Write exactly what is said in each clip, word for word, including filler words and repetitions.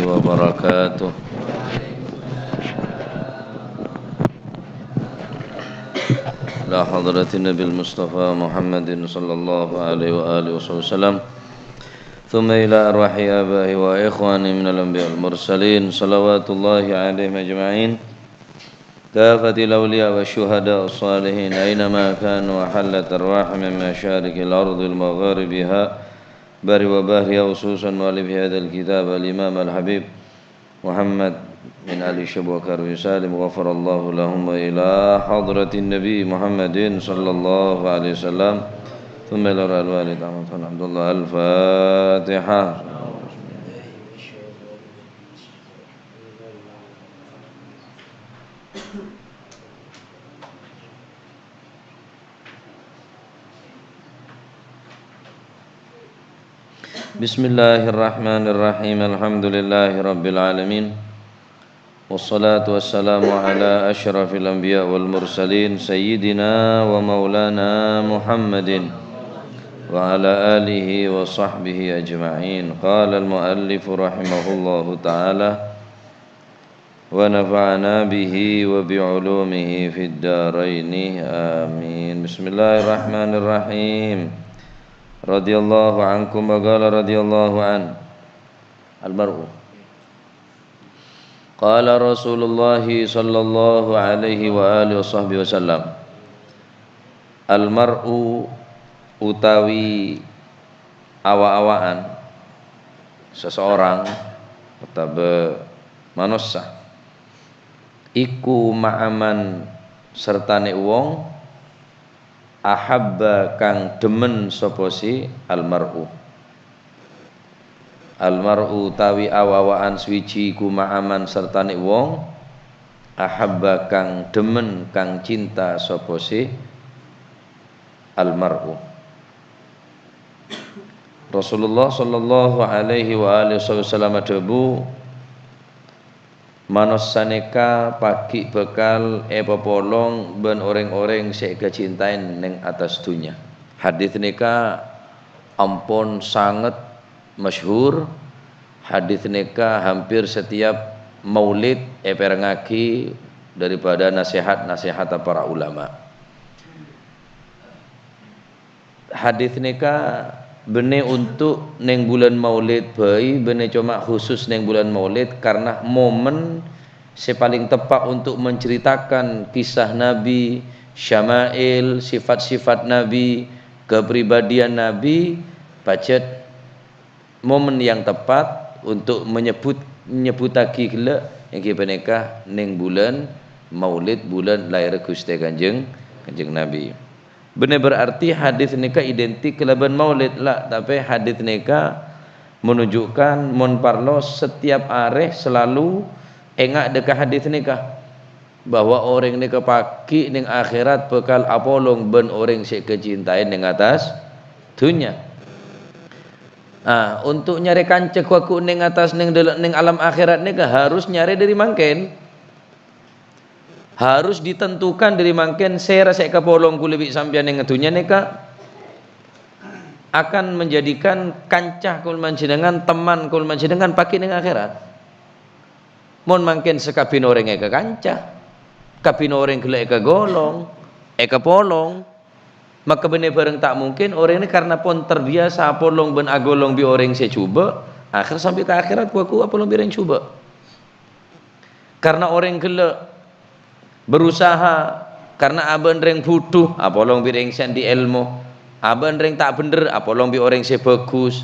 وبركاته. إلى حضرة النبي المصطفى محمد صلى الله عليه وآله وصحبه وسلم. ثم إلى أرواح آبائه وإخوانه من الأنبياء والمرسلين، صلوات الله عليهم أجمعين. كافة الأولياء والشهداء والصالحين أينما كانوا، وحلت أرواحهم من مشارق الأرض ومغاربها، برها وبحرها، خصوصا مؤلف هذا الكتاب الإمام الحبيب محمد بن علي شيبة وكربه سالم، غفر الله لهم، وإلى حضرة النبي محمد صلى الله عليه وسلم، ثم إلى روح الوالد أحمد بن عبد الله. الفاتحة. بسم الله الرحمن الرحيم. الحمد لله رب العالمين. والصلاة والسلام على أشرف الأنبياء والمرسلين سيدنا ومولانا محمد وعلى آله وصحبه أجمعين. قال المؤلف رحمه الله تعالى، ونفعنا به وبعلومه في الدارين. آمين. بسم الله الرحمن الرحيم. رضي الله عنكم وقال رضي الله عنه. المرء. قال رسول الله صلى الله عليه وآله وصحبه وسلم. Al-mar'u utawi awa-awaan seseorang otabâ manossa iku ma'aman sertane wong ahabba kang dhemen sapa si al-mar'u. Al-mar'u utawi awa-awaan suwiji iku ma'aman sertane wong ahabba kang dhemen, kang cinta sapa si al-mar'u. Rasulullah sallallahu alaihi wa alihi wasallam adhâbu, "Manossa nèka paggi' bhâkal èpapolong bân orèng-orèng sè èkacintaè neng attas dhunnya." Hadits nèka ampon sanget masyhur. Hadits nèka hampir setiap maulid èpèrengngaghi daripada nasehat-nasehatta para ulama. Hadits nèka bânnè untuk neng bulân Maulid bhâi, bânnè coma khusus neng bulân Maulid, karna momen sè palèng teppa' untuk menceritakan kisah Nabi, syama'il, sifat-sifat Nabi, kepribadian Nabi, pajhât momen yang tepat untuk menyebut, nyebbhuttaghi ghellâ', èngghi panèka neng bulân Maulid, bulân laèr Ghustè Kanjeng, Kanjeng Nabi. Bânnè berarti hadits nèka identik kalabân Maulid, la, tapè hadits nèka menunjukkan mon parlo setiap arè selalu enga' dâ' ka hadits nèka. Bahwa orèng nèka paggi' neng akhèrat bhâkal apolong bân orèng sè èkacintaè neng attas dhunnya. Ah, untuk nyarè kanca ghu-lagghu neng attas, neng dâlâ-, neng alam akhèrat nèka harus nyarè dâri mangkèn. Harus ditentukan dâri mangkèn sèra sè èkapolong kaulâ bi' sampèyan neng dhunnya nèka akan menjadikan kanca kaulâ panjhennengngan, teman kaulâ panjhennengngan paggi' neng akhèrat. Mon mangkèn sakabin orèng èkakanca, kabin orèng ghellâ' èkagolong, èkapolong, maka bânnè bhârâng ta' mungkin orèng nè karna pon terbiasa apolong bân agolong bi' orèng sè jhubâ', akhèr sampè' ka akhèrat ghu-lagghu apolong bi' orèng jhubâ'. Karna orèng ghellâ' berusaha, karna abâ'na rèng bhudhu, apolong bi' rèng sè andi' èlmo. Abâ'na rèng ta' bhendher, apolong bi' orèng sè bhâghus.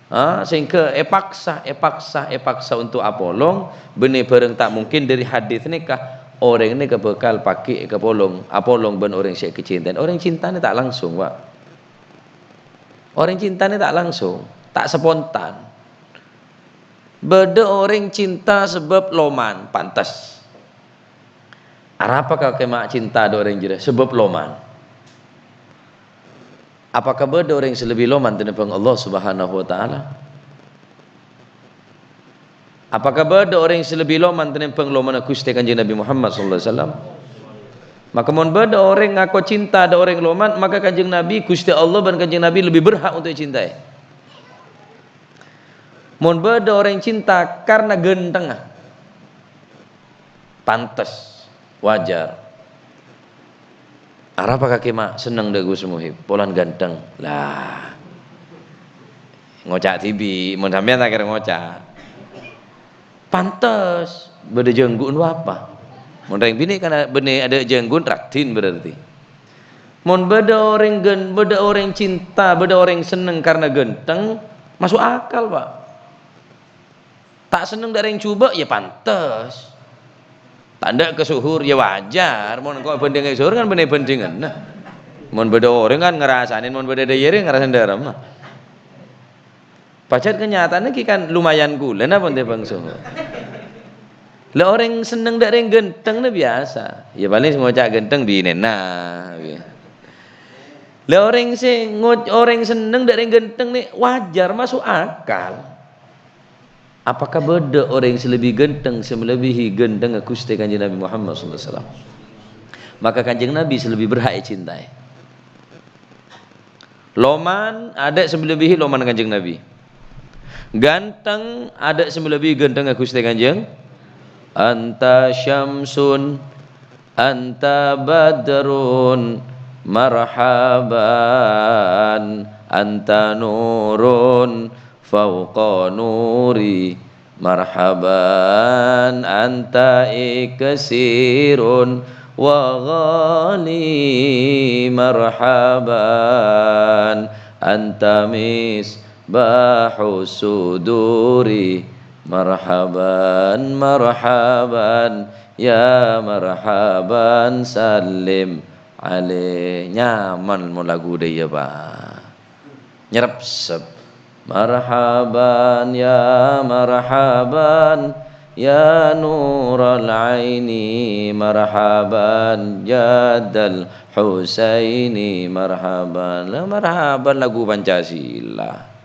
Ha, sehingga èpaksa, èpaksa, èpaksa untuk apolong, bânnè bhârâng ta' mungkin dâri hadits nèka, orèng nèka bhâkal paggi' èkapolong, apolong bân orèng sè èkacintaè. Orèng cinta nè ta' langsung, Pak. Orèng cinta nè ta' langsung, ta' spontan. Bâdâ orèng cinta sabâb loman, pantes. Arapa kakè ma' cinta dâ' orèng jârèya? Sabâb loman. Apakah bâdâ orèng sè lebbi loman tènèmbhâng Allah Subhanahu wa Ta'ala? Apakah bâdâ orèng sè lebbi loman tènèmbhâng lomana Ghustè Kanjeng Nabi Muhammad sallallahu alaihi wasallam? Maka mon bâdâ orèng ngako cinta dâ' orèng loman, maka Kanjeng Nabi, Ghustè Allah bân Kanjeng Nabi lebbi berhak untuk ècintaè. Mon bâdâ orèng cinta karna ghântengnga, pantes, wajar. Arapa kakè ma' senneng dâ' Gus Muhib? Polana ghântheng. Lah, ngoca' dhibi', mon sampèyan ta' kèra ngoca'. Pantes, bâdâ jhânggu'na apa? Mon rèng binè' kan bânnè adâ' jhânggu'na raddhin berarti. Mon bâdâ orèng ghân-, bâdâ orèng cinta, bâdâ orèng senneng karna ghântheng, maso' akal, Pa'. Ta' senneng dâ' rèng jhubâ', ya pantes. Ta' endâ' ka sohor, ya wajar. Mon engko' bhândhingnga sohor kan bânnè bhândhinganna. Mon bâdâ orèng kan ngarasanè, mon bâdâ dâjârè ngarasanè dâremma. Pajhât kanyataanna ghi' kan lumayan kulâ napa onte bângso. La orèng senneng dâ' rèng ghântheng nè biyasa. Ya palèng sè ngoca' ghântheng binèna. La orèng sè ngo-, orèng senneng dâ' rèng ghântheng nè wajar, maso' akal. Apakah bâdâ orèng sè lebbi ghântheng, sè melebihi ghânthengnga Ghustè Kanjeng Nabi Muhammad sallallahu alaihi wasallam? Maka Kanjeng Nabi sè lebbi berhak ècintaè. Loman, adâ' sè melebihi loman Kanjeng Nabi. Ghântheng, adâ' sè melebihi ghânthengnga Ghustè Kanjeng. Anta syamsun, anta badrun, marhaban, anta nurun, fauqa nuri, marhaban, anta iksirun wa ghali, marhaban, anta misbahu suduri, marhaban, marhaban, ya marhaban, sallim alaih. Nyaman mon lagu dâ' iyâ, Pa'. Nyerepsep. Marhaban, ya marhaban, ya nural aini, marhaban, jaddal Husaini, marhaban. La, marhaban lagu Pancasila.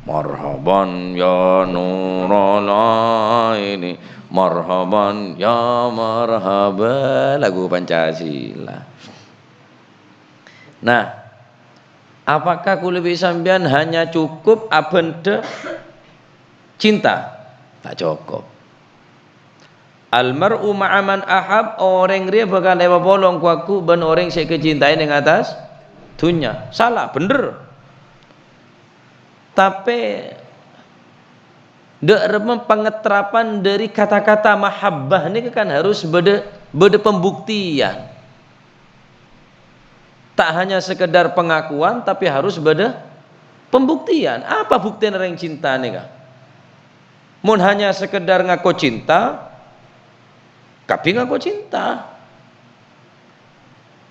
Marhaban, ya nural aini, marhaban, ya marhaba, lagu Pancasila. Nah, apakah kulâ bi' sampèyan hanya cukup abhândhâ cinta? Ta' cokop. Al mar'u ma'a man ahab, orèng rèya bhâkal èpapolong ghu-lagghu bân orèng sè èkacintaè neng attas dhunnya. Sala, bhendher. Tapè, dâ' remma pangetrapan dâri kata-kata mahabbah nèka kan harus bâdâ, bâdâ pembuktian. Ta' hanya sekedar pengakuan, tapi harus bâdâ pembuktian. Apa buktèna orèng cinta nèka? Mon hanya sekedar ngako cinta, kabbhi ngako cinta.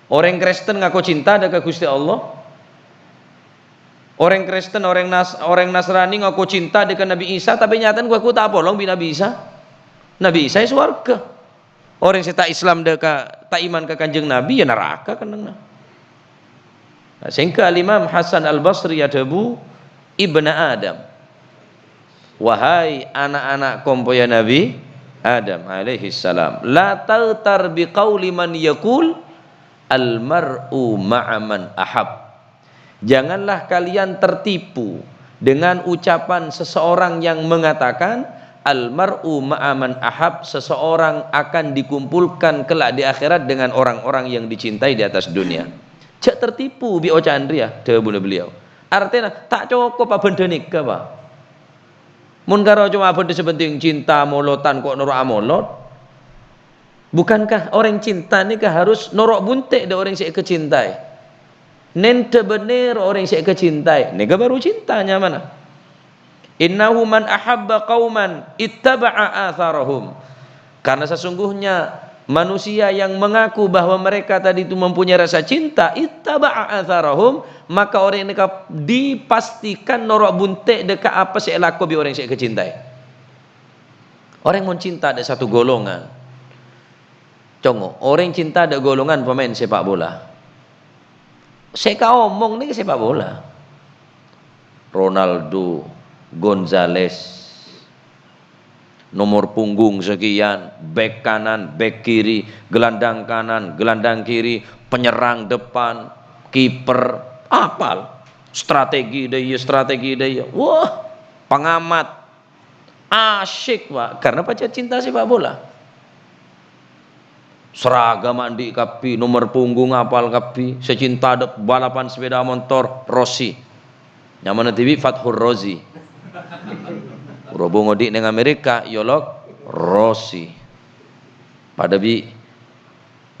Orèng Kristen ngako cinta dâ' ka Ghustè Allah. Orèng Kristen, orèng Nas-, orèng Nasrani ngako cinta dâ' ka Nabi Isa, tapè nyatana ghu-lagghu ta' apolong bi' Nabi Isa. Nabi Isa è sowarghâ. Orèng sè ta' Islam dâ' ka, ta' iman ka Kanjeng Nabi, ya naraka kennengnganna. Nah, sehingga Al-Imam Hasan Al-Basri adhâbu, "Ibna Adam, wahai ana'-ana' kompoyya Nabi Adam alaihissalam, la taghtar bi qauli man yaqul al mar'u ma'a man ahab." Janganlah kalian tertipu dengan ucapan seseorang yang mengatakan, "Al mar'u ma'a man ahab," seseorang akan dikumpulkan kelak di akhirat dengan orang-orang yang dicintai di atas dunia. Jhâ' tertipu bi' oca'an rèya, dhâbuna beliau. Artèna, ta' cokop abhândhâ nèka, Pa'. Mon karo coma abhândhâ sè pentèng cinta, molotan, ko' noro' amolot. Bukankah orèng cinta nèka harus noro' bunte' dâ' orèng sè èkacintaè? Nèndhâ bânnè ro orèng sè èkacintaè. Nèka baru cinta nyamana. "Innahu man ahabba qauman ittaba'a atharahum." Karena sesungguhnya manusia yang mengaku bahwa mereka tadi itu mempunyai rasa cinta, ittaba'a atharahum, maka orèng nèka dipastikan noro' bunte' dâ' ka apa sè èlako bi' orèng sè èkacintaè. Orèng mon cinta dâ' satu golongan, congo', orèng cinta dâ' golongan pemain sepak bola. Sè èkaomong nèka sepak bola. Ronaldo, Gonzales, nomor punggung sekian, bek kanan, bek kiri, gelandang kanan, gelandang kiri, penyerang depan, kiper, apal. Strategi dâ' iyâ, strategi dâ' iyâ. Wah, pengamat. Asyik, Pak, karena pajhât cinta sepak bola. Seragam andi' kabbhi, nomer punggung apal kabbhi, sè cinta dâ' balapan sepeda montor, Rossi. Nyamana dhibi' Fathur Rozi. Berhubung odi' neng Amerika, yolok Rossi. Padâ bi'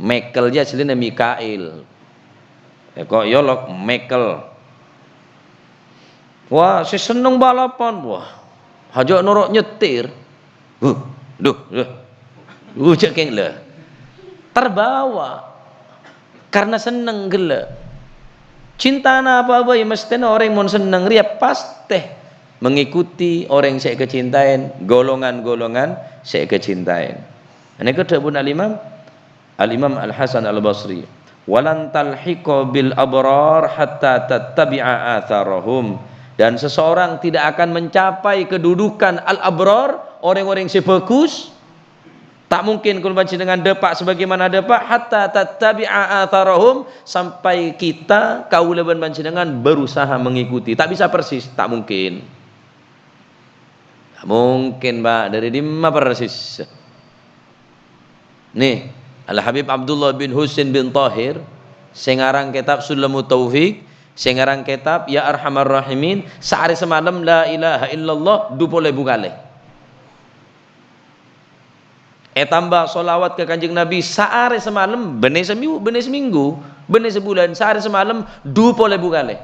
Michael jâ asline Mikail. Eko yolok Michael. Wah, sè senneng balapan, wah. Hajâ' noro' nyetir. Huh, duh, duh. Ucak keng le. Terbawa. Karena senneng ghellâ'. Cinta napa bhâi, mestèna orèng mon senneng rèya pastè mengikuti orèng sè èkacintaèn, golongan-golongan sè èkacintaèn. Nèka dhâbuna Al-Imam, Al-Imam Al-Hasan Al-Basri, "Walan talhiqa bil abrar hatta tattabi'a atharahum." Dan seseorang tidak akan mencapai kedudukan al-abrar, orang-orang sè bagus. Tak mungkin kaulâ panjhennengngan dâpa' sebagaimana dâpa', hatta tattabi'a atharahum, sampai kita, kaulâ bân panjhennengngan, berusaha mengikuti. Tak bisa persis, tak mungkin. Tak mungkin, Pak. Dâri dimma persis? Nih, Al-Habib Abdullah bin Husain bin Tahir, sè ngarang kitab Sulamut Taufik, sè ngarang kitab Ya Arhamar Rahimin, saarè samalem la ilaha illallah du polo èbu kalè. Ètamba sholawat ka Kanjeng Nabi saarè samalem, bânnè samiu-, bânnè saminggu, bânnè sabulân, saarè samalem du polo èbu kalè.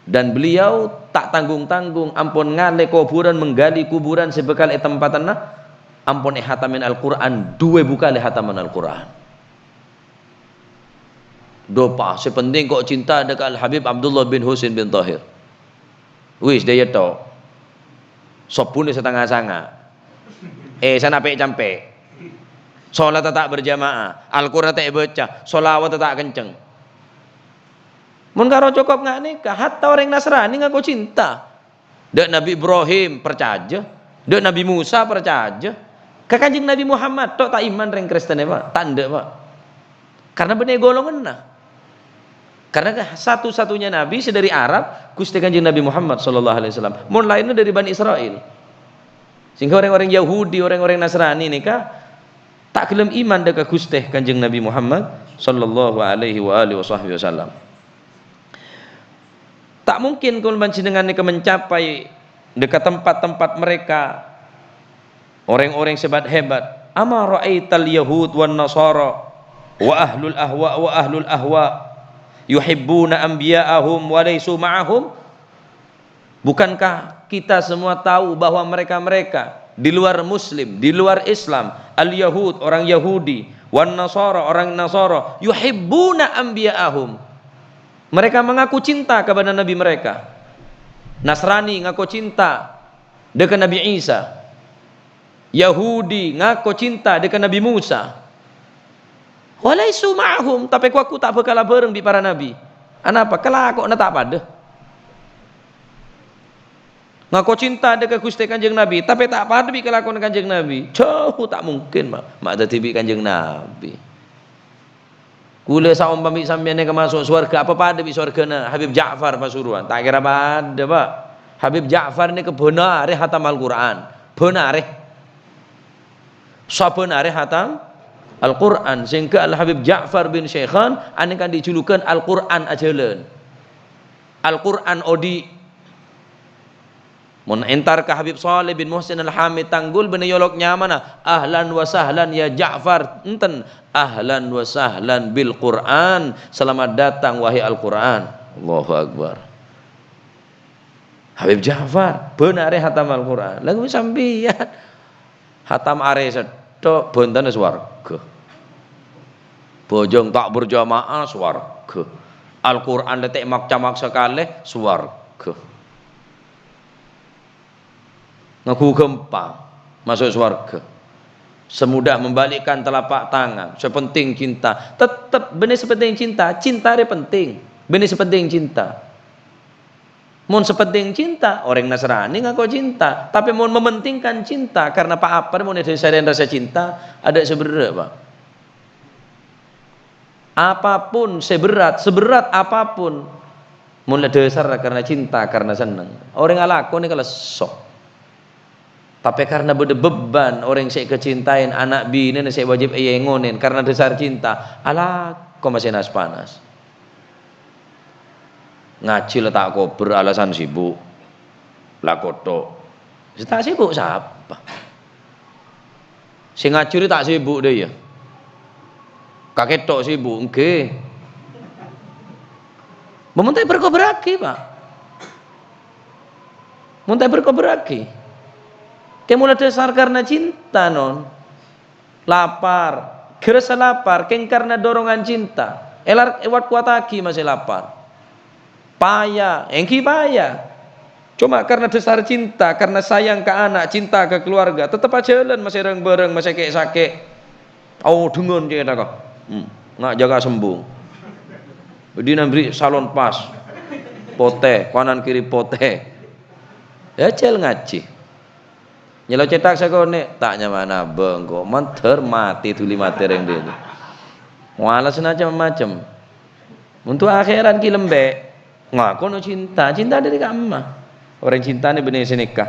Dan beliau ta' tanggung-tanggung ampon ngalè kobhurân, menggali kuburan sè bhâkal ètempatanna, ampon èhatamè Al-Qur'an, du èbu kalè hataman Al-Qur'an. Dâpa', sè penting ko' cinta dâ' ka Al-Habib Abdullah bin Husain bin Tahir. Wis, dâ' iyâ tok. Sobbhuna satengnga sanga'. Èsana pè'-campè'. Sholata ta' berjamaah. Al-Qur'an ta' èbâca. Sholawat ta' kenceng. Mon karo cokop nga' nèka, hatta orèng Nasrani ngako cinta. Dâ' Nabi Ibrahim parcajâ. Dâ' Nabi Musa parcajâ. Ka Kanjeng Nabi Muhammad tok ta' iman rèng Kristen, Pak. Ta' endâ', Pak. Karena bânnè golonganna. Karena satu-satunya nabi sè dâri Arab, Ghustè Kanjeng Nabi Muhammad sallallahu alaihi wasallam. Mon laènna dâri Bani Israil. Sehingga orang-orang Yahudi, orang-orang Nasrani nèka ta' ghellem iman dâ' ka Ghustè Kanjeng Nabi Muhammad sallallahu alaihi wa alihi wasahbihi wasallam. Ta' mungkin kaulâ panjhennengngan nèka mencapai dâ' ka tempat-tempat mereka, orèng-orèng sè bât-hebat. "Ama ra'aital yahud wan nasara wa ahlul ahwa wa ahlul ahwa yuhibbuna anbiya'ahum wa laisu ma'ahum?" Bukankah kita semua tahu bahwa mereka-mereka di luar Muslim, di luar Islam, al-Yahud, orang Yahudi, wan Nasara, orang Nasara, yuhibbuna anbiya'ahum. Mereka mengaku cinta kepada nabi mereka. Nasrani ngako cinta dâ' ka Nabi Isa. Yahudi ngako cinta dâ' ka Nabi Musa. "Wa laisu ma'ahum," tapè ku-, aku ta' bhâkal abhâreng bi' para nabi. Anapa? Kalakowanna ta' padâ. Ngako cinta dâ' ka Ghustè Kanjeng Nabi, tapè ta' padâ bi' kalakowanna Kanjeng Nabi. Jhâu, ta' mungkin, ma', ma' dhâddhi bi' Kanjeng Nabi. Kaulâ saompa bi' sampèyan nèka maso' sowarghâ, apa padâ bi' sowarghâna Habib Ja'far Pasuruan? Ta' kèra padâ, Pak. Habib Ja'far nèka bân arè hatam Al-Qur'an. Bân arè. Sabbhân arè hatam Al-Qur'an. Sehingga Al-Habib Ja'far bin Syaikhan anèka andi' julukan Al-Qur'an ajhâlân. Al-Qur'an odi'. Mon entar ka Habib Shaleh bin Muhsin Al-Hamid Tanggul, bânnè yolok nyamana, "Ahlan wa sahlan ya Ja'far." Enten, "Ahlan wa sahlan bil Qur'an." Selamat datang, wahai Al-Qur'an. Allahu Akbar. Habib Ja'far, bân arè hatam Al-Qur'an. Lagu sampèyan. Hatam arè sèttong, bhântana sowarghâ. Bhâjâng ta' berjamaah, sowarghâ. Al-Qur'an lè tè' mak-camak sakalè, sowarghâ. Ngaku ghâmpang maso' sowarghâ. Semudah membalikkan telapak tangan. Sè penting cinta. Tettep bânnè sè penting cinta. Cinta arè penting. Bânnè sè penting cinta. Mon sè penting cinta, orèng Nasrani ngako cinta. Tapè mon mementingkan cinta karena pa-apa mon èdhâsarè rasa cinta, adâ' sè berrâ', Pak. Apapun sè berat, seberat apapun, Mon la dhâsarra karna cinta, karna senneng, orèng alako nèka lesso. Tapè karna bâdâ bebbhân orèng sè èkacintaè, ana' binèna sè wajib èèngonè karna dhâsar cinta, alako masè nas-panas. Ngajhi la ta' kobâr alasan sibuk. La kotho'. Sè ta' sibuk sapa? Sè ngajhi rè ta' sibuk dhâ' iyâ. Kakè tok sibuk, èngghi. Mon ta' èberkobârraghi, Pak. Mon ta' èberkobârraghi. Kè mola dhâsar karna cinta, non. Lapar. Ghârâssa lapar, kèng karna dorongan cinta. Èlar-, èwat-kowataghi masè lapar. Paya, èngghi paya. Coma karna dhâsar cinta, karna sayang ka ana', cinta ka kaluwarga, tetep ajhâlân masè rèng-bhâreng, masè kè'-sakè'. Aodhângan cèthagghâ. Hmm, nga' jhâ' kasembu. Bâdâna bherri' salon pas. Potè, kanan kiri potè. Ajhâl ngajhi. Nyèlo cèthak sakonè', ta' nyamana bâ' engko', mandhâr matè dhuli matè rèng dhâri. Wala sè macem-macem. Untuk akhirat ghi' lembè', ngakono cinta, cinta dhâri ka'emma. Orèng cinta nè bânnè sè nèka.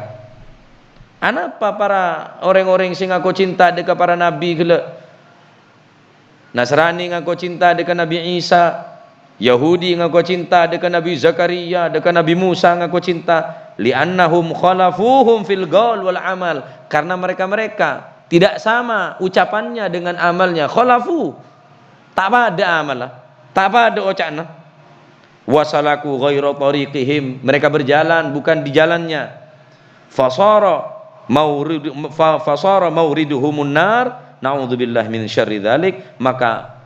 Anapa para orèng-orèng sè ngako cinta dhâ' ka para nabbhi ghellâ'? Nasrani ngako cinta dhâ' ka Nabbhi Isa, Yahudi ngako cinta dhâ' ka Nabbhi Zakaria, dhâ' ka Nabbhi Musa ngako cinta, "Li'annahum khalafuhum fil qaul wal amal," karena mereka-mereka tidak sama ucapannya dengan amalnya. Khalafu, ta' padâ amalla, ta' padâ oca'na. "Wa salaku ghaira tariqihim," mereka berjalan bukan di jalannya. "Fasara maurid-, fa-, fasara mauriduhumun nar, na'udzubillah min syarri dzalik," maka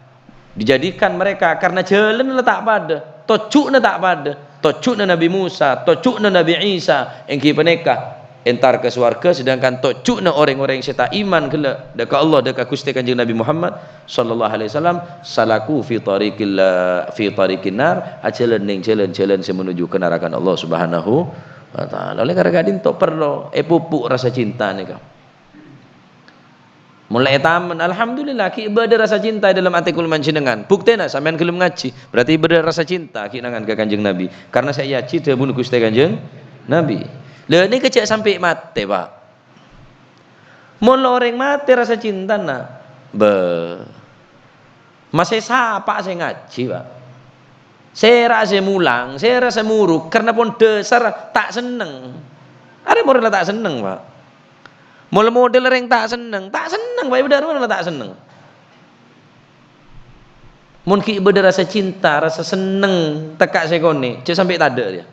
dijadikan mereka karena jhâlânna la ta' padâ, tojjhuna ta' padâ, tojjhuna Nabbhi Musa, tojjhuna Nabbhi Isa, èngghi panèka entar ka sowarghâ, sedangkan tojjhuna orèng-orèng sè ta' iman ghellâ' dhâ' ka Allah, dhâ' ka Ghustè Kanjeng Nabbhi Muhammad sallallahu alaihi wasallam, salaku fi tariqil, fi tariqin nar, ajhâlân neng jhâlân-jhâlân sè menuju ka naraka Allah Subhanahu wa Ta'ala. Oleh karena ka'dinto parlo èpupuk rasa cinta nèka. Mon la ètamen, alhamdulillah, ghi' bâdâ rasa cinta è dâlem atè kaulâ panjhennengngan. Buktèna sampèyan ghellem ngajhi, berarti bâdâ rasa cinta ghi' nangan ka Kanjeng Nabbhi. Karena sè èajhi dhâbuna Ghustè Kanjeng Nabbhi. Lha, nèka jhâ' sampè' matè, Pak. Mon la orèng matè rasa cintana, bâ, masè sapa sè ngajhi, Pak? Sèra sè mulang, sèra sè muru, karena pon dhâsar ta' senneng. Arè morèna ta' senneng, Pak. Mon la model orèng ta' senneng, ta' senneng, Pak, bâdâ arè morèna ta' senneng. Mon ghi' bâdâ rasa cinta, rasa senneng tekka' sè konè, jhâ' sampè' tadâ' rèya.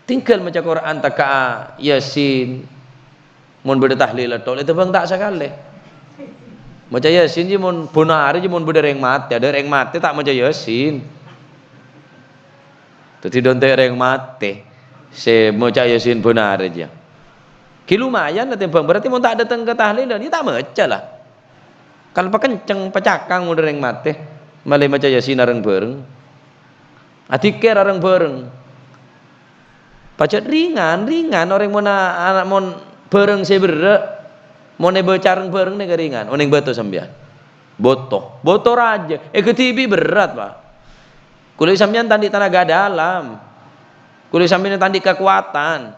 Tinggal maca Qur'an tekka'a Yasin. Mon bâdâ tahlil tok, lè tèmbhâng ta' sakalè. Maca Yasin jiyâ mon bân arè jiyâ mon bâdâ rèng matè, adâ' rèng matè ta' maca Yasin. Dhâddhi dântè' rèng matè sè maca Yasin bân arè jiyâ. Ghi' lumayan la tèmbhâng, berarti mon ta' dâteng ka tahlilan, yâ ta' maca la. Kan pakenceng, pacakang mon rèng matè, malè maca Yasin areng-bhâreng. Adzikir areng-bhâreng. Pajhât ringan, ringan orèng mon a-, ana' mon bhâreng sè berrâ', mon èbâca areng-bhâreng nèka ringan. Onèng bâto sampèyan. Bâto. Bâto rajâ. Èghâdhibi berrâ', Pak. Kulâ sampèyan ta' andi' tenaga dalam. Kulâ sampèyan ta' andi' kakowadhân.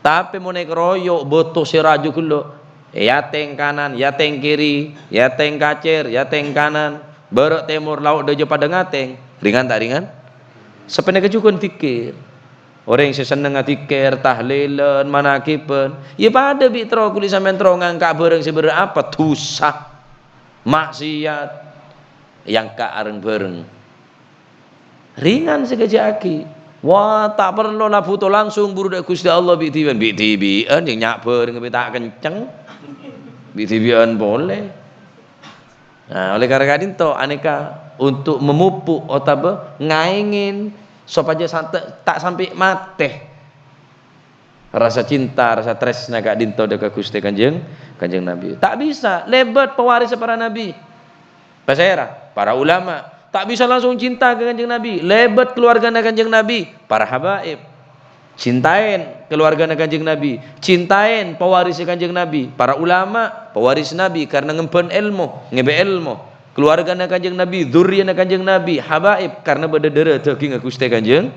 Tapè mon èkaroyo' bâto sè rajâ ghellâ', è atèng kanan, è atèng kiri, è atèng kacèr, è atèng kanan, bârâ' tèmor, lao' dâjâ padâ ngatèng. Ringan ta' ringan? Sapanèka jhughân dzikir. Orèng sè senneng adzikir, tahlilan, manakiban, yâ padâ bi' terro kulâ sampèyan terro ngangka' bhâreng sè berrâ' apa? Dhusa. Maksiat. Èangka' areng-bhâreng. Ringan sè èghâjâ'aghi. Wah, ta' parlo la bhuto langsung buru dâ' Ghustè Allah bi'-dhibi'ân. Bi'-dhibi'ân, yâ nya' bhâreng bhâi ta' kenceng. Bi'-dhibi'ân polè. Nah, oleh karena ka'dinto, anèka untuk memupuk otabâ ngaèngèn sopajâ sante-, ta' sampè' matè. Rasa cinta, rasa trèsna ka'dinto dâ' ka Ghustè Kanjeng, Kanjeng Nabi. Ta' bisa, lèbât pawarissa para nabi. Pasèra? Para ulama. Ta' bisa langsung cinta ka Kanjeng Nabi. Lèbât kaluwargana Kanjeng Nabi, para habaib. Cintaèn kaluwargana Kanjeng Nabi. Cintaèn pawarissa Kanjeng Nabi, para ulama, pawaris Nabi, karena ngemban èlmo, ngèbâ èlmo. Kaluwargana Kanjeng Nabi, dzurriyyana Kanjeng Nabi, habaib, karna bâdâ dârâ dâgingngâ Ghustè Kanjeng.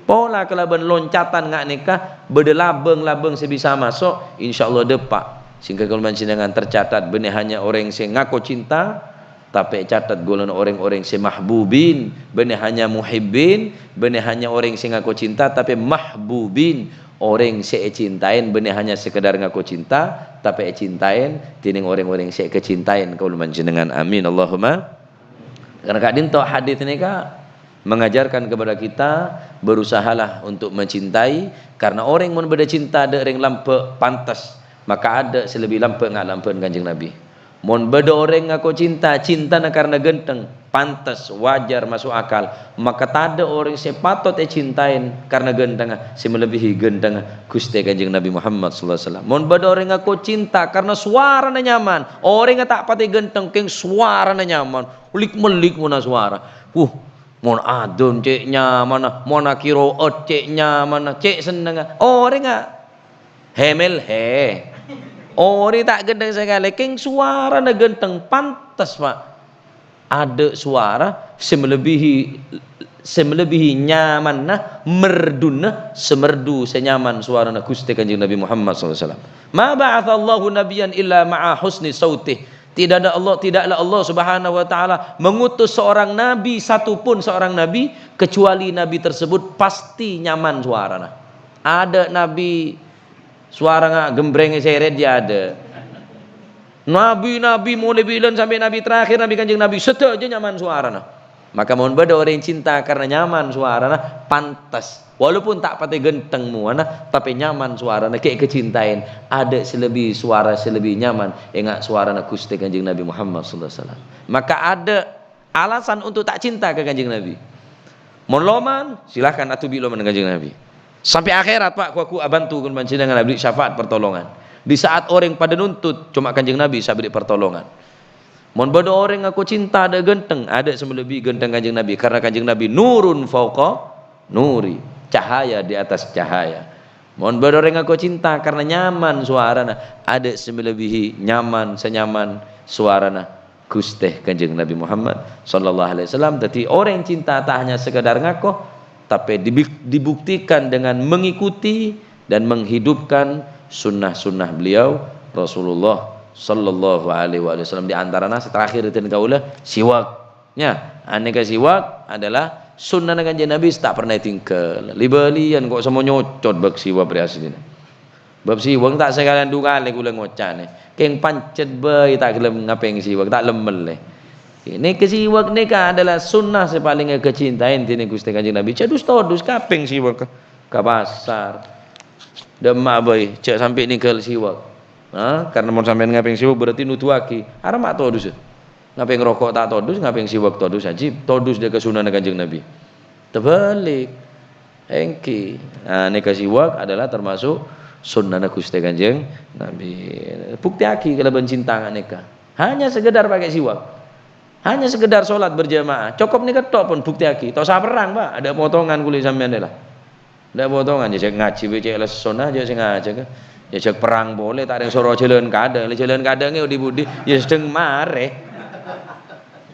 Pola kalabân loncatan nga' nèka, bâdâ labâng-labâng sè bisa maso', insyaallah dâpa'. Sehingga kaulâ panjhennengngan tercatat, bânnè hanya orèng sè ngako cinta, tapè ècatet ghulâna orèng-orèng sè mahbubin, bânnè hanya muhibbin, bânnè hanya orèng sè ngako cinta, tapè mahbubin, orèng sè ècintaèn, bânnè hanya sekedar ngako cinta, tapè ècintaèn dhinèng orèng-orèng sè èkacintaèn kaulâ panjhennengngan. Amin, Allahumma. Karna ka'dinto hadits nèka mengajarkan kepada kita, berusahalah untuk mencintai, karna orèng mon bâdâ cinta dâ' rèng lambâ', pantes, maka adâ' sè lebbi lambâ' nga' lambâ'ân Kanjeng Nabi. Mon bâdâ orèng ngako cinta, cintana karna ghântheng, pantes, wajar, maso' akal, maka tadâ' orèng sè patot ècintaèn karna ghânthengnga sè malebbihi ghânthengnga Ghustè Kanjeng Nabi Muhammad sallallahu alaihi wasallam. Mon bâdâ orèng ngako cinta karna sowarana nyaman, orèngnga ta' patè ghântheng, kèng sowarana nyaman, lik-mellik monna sowara. Wuh, mon adhân cè' nyamanna, mon aqiro'at cè' nyamanna, cè' sennengnga. Orèngnga Hemel he. Orèng ta' ghântheng sakalè, kèng sowarana ghântheng, pantes, Pa'. Adâ' sowara sè malebbihi, sè malebbihi nyamanna, merduna, sè merdu, sè nyaman sowarana Ghustè Kanjeng Nabi Muhammad sallallahu alaihi wasallam. "Ma ba'atsallahu nabiyyan illa ma'a husni sautih." Tidak ada Allah, tidaklah Allah Subhanahu wa Ta'ala mengutus seorang nabi, satu pun seorang nabi, kecuali nabi tersebut pasti nyaman sowarana. Adâ' nabi sowara nga' ghembrèng sèrèt jâ adâ'. Nabi-nabi molaè bilân sampè' nabi terakhir, Nabi Kanjeng Nabi, sadhâjâ nyaman sowarana. Maka mon bâdâ orèng cinta karna nyaman sowarana, pantes. Walaupun ta' patè ghântheng mowana, tapè nyaman sowarana, ghi' èkacintaèn. Adâ' sè lebbi sowara sè lebbi nyaman, enga' sowarana Ghustè Kanjeng Nabi Muhammad sallallahu alaihi wasallam. Maka adâ' alasan untuk ta' cinta ka Kanjeng Nabi. Mon loman, silahkan adu bi' loman Kanjeng Nabi. Sampè' akhèrat, Pa', ghu-, ghu abhânto kaulâ panjhennengngan abâli syafaat partolongan. Di saat orèng padâ nuntut, coma Kanjeng Nabi sè abâli partolongan. Mon bâdâ orèng ngako cinta adâ' ghântheng, adâ' sè malebbi ghântheng Kanjeng Nabi, karna Kanjeng Nabi nurun fauqa nuri, cahaya di atas cahaya. Mon bâdâ orèng ngako cinta karna nyaman sowarana, adâ' sè malebbihi nyaman, sè nyaman sowarana Ghustè Kanjeng Nabi Muhammad sallallahu alaihi wasallam. Dhâddhi, orèng cinta ta' hanya sekedar ngako, tapè dibi-, dibuktikan dengan mengikuti dan menghidupkan sunnah-sunnah beliau, Rasulullah sallallahu alaihi wasallam. Di antarana sè terakhir dhân kaulâ, siwak. Nya, anèka siwak adalah sunnahna Kanjeng Nabi sè ta' pernah ètinggal. Li-bâliyân kok semmo nyocot bâk siwak rè asli. Bâb siwak ta' sakalèyan du kalè kaulâ ngoca'na. Kèng pancet bhâi ta' ghellem ngapèng siwak, ta' lemmel, lè. Nèka siwak nèka adalah sunnah sè palèng èkacintaèn dhinèng Ghustè Kanjeng Nabi. Jhâ' dus-todus ngapèng siwak ka, ka pasar. Dâ' emma bhâi, jhâ' sampè' nèngghâl siwak. Ha? Karna mon sampèyan ngapèng siwak berarti nuduwaghi. Arapa ma' todus. Ngapèng roko' ta' todus, ngapèng siwak todus, ajib. Todus dâ' ka sunnahna Kanjeng Nabi. Terbalik. Èngghi. Nah, nèka siwak adalah termasuk sunnahna Ghustè Kanjeng Nabi. Buktèyaghi kalabân cinta nga' nèka. Hanya sekedar pakai siwak. Hanya sekedar sholat berjamaah. Cokop nèka tok pon buktèyaghi. Ta' osa perrang, Pa'. Adâ' potongan kulâ sampèyan nèka. Adâ' potongan. Jhâ' jhâ' ngajhi bhâi cè' lessona, jhâ' sè ngajhâk. Jhâ' jhâ' perrang polè, ta' rèng soro jhâlân kadhâng. Lè jhâlân kadhâng è odi-budi, ya sedheng marè.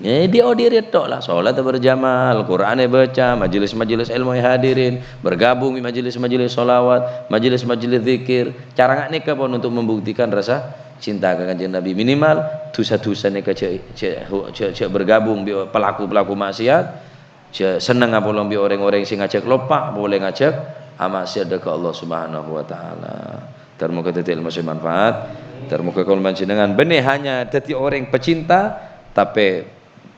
È, di-odi rèya tok la, sholat berjamaah, Al-Qur'an èbâca, majelis-majelis ilmu èhadirin, bergabung di majelis-majelis sholawat, majelis-majelis zikir. Cara nga' nèka pon untuk membuktikan rasa cinta ka Kanjeng Nabi. Minimal, dhusa-dhusa nèka jhâ', jhâ', jhâ', jhâ' bergabung bi' pelaku-pelaku maksiat, jhâ' senneng apolong bi' orèng-orèng sè ngajhâk loppa, polè ngajhâk amaksiat dâ' ka Allah Subhanahu wa Ta'ala. Tar-moghâ dhâddhi ilmu sè manfaat. Tar-moghâ kaulâ panjhennengngan bânnè hanya dhâddhi orèng pecinta, tapè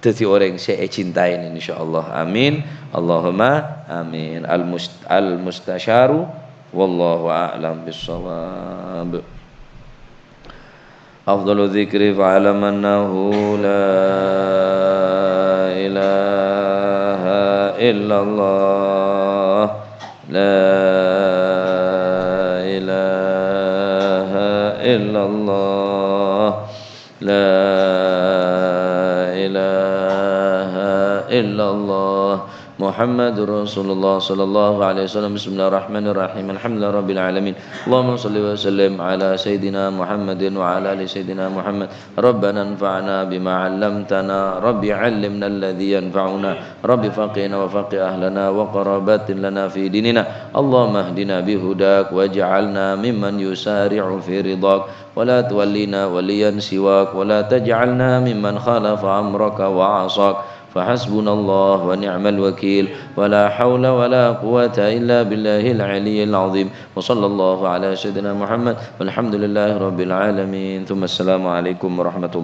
dhâddhi orèng sè ècintaèn, insyaallah. Amin. Allahumma amin. Al-must-, al-mustasyaru wallahu a'lam bissawab. Afdalu dzikri fa'lam annahu la ilaha illallah. La ilaha illallah. La ilaha illallah. محمد رسول الله صلى الله عليه وسلم. بسم الله الرحمن الرحيم. الحمد لله رب العالمين. اللهم صل وسلم على سيدنا محمد وعلى آل سيدنا محمد. ربنا انفعنا بما علمتنا. رب علمنا الذي ينفعنا. رب فقهنا وفقه أهلنا وقرابات لنا في ديننا. اللهم اهدنا بهداك واجعلنا ممن يسارع في رضاك. ولا تولنا وليا سواك، ولا تجعلنا ممن خالف أمرك وعصاك، فحسبنا الله ونعم الوكيل، ولا حول ولا قوة إلا بالله العلي العظيم. وصلى الله على سيدنا محمد، والحمد لله رب العالمين، ثم السلام عليكم ورحمة الله.